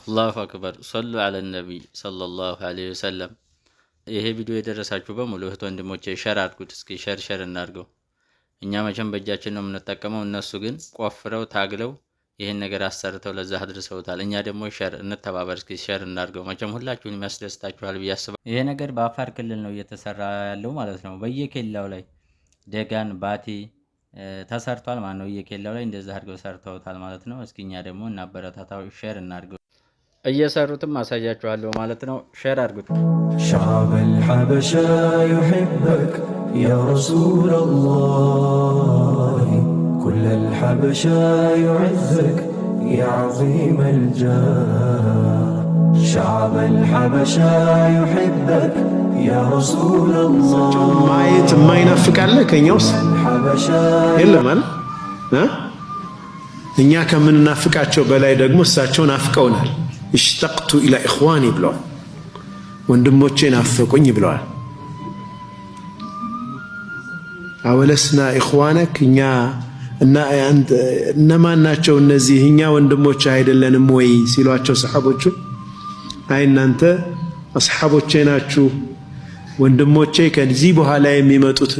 الله أكبر። صلوا على النبي صلى الله عليه وسلم። ይሄ ቪዲዮ የደረሳችሁ በሙሉ እህት ወንድሞቼ share አድርጉት። እስኪ share share እናድርገው። እኛ መቼም በእጃችን ነው የምንጠቀመው። እነሱ ግን ቆፍረው ታግለው ይህን ነገር አሰርተው ለዛ አድርሰውታል። እኛ ደግሞ share እንተባበር፣ እስኪ share እናድርገው። መቼም ሁላችሁን የሚያስደስታችኋል ብዬ አስባለሁ። ይሄ ነገር በአፋር ክልል ነው እየተሰራ ያለው ማለት ነው። በየኬላው ላይ ደጋን ባቲ ተሰርቷል ማለት ነው። በየኬላው ላይ እንደዛ አድርገው ሰርተውታል ማለት ነው። እስኪ እኛ ደግሞ እናበረታታው፣ share እናድርገው። እየሰሩትም አሳያችኋለሁ ማለት ነው። Share አድርጉት። شعب الحبشة يحبك يا رسول الله، كل الحبشة يعزك يا عظيم الجاه. شعب الحبشة يحبك يا رسول الله. ማየት የማይናፍቅ አለ ከኛ ውስጥ? الحبشة የለም አይደል? እ? እኛ ከምንናፍቃቸው በላይ ደግሞ እሳቸው ናፍቀውናል። اشتقت إلى إخواني ብለዋል። ወንድሞቼ ናፈቁኝ ብለዋል። أولسنا إخوانك፣ እኛ እና እነማን ናቸው እነዚህ? እኛ ወንድሞች አይደለንም ወይ ሲሏቸው ሰሓቦቹ፣ አይ እናንተ አስሓቦቼ ናችሁ፣ ወንድሞቼ ከዚህ በኋላ የሚመጡት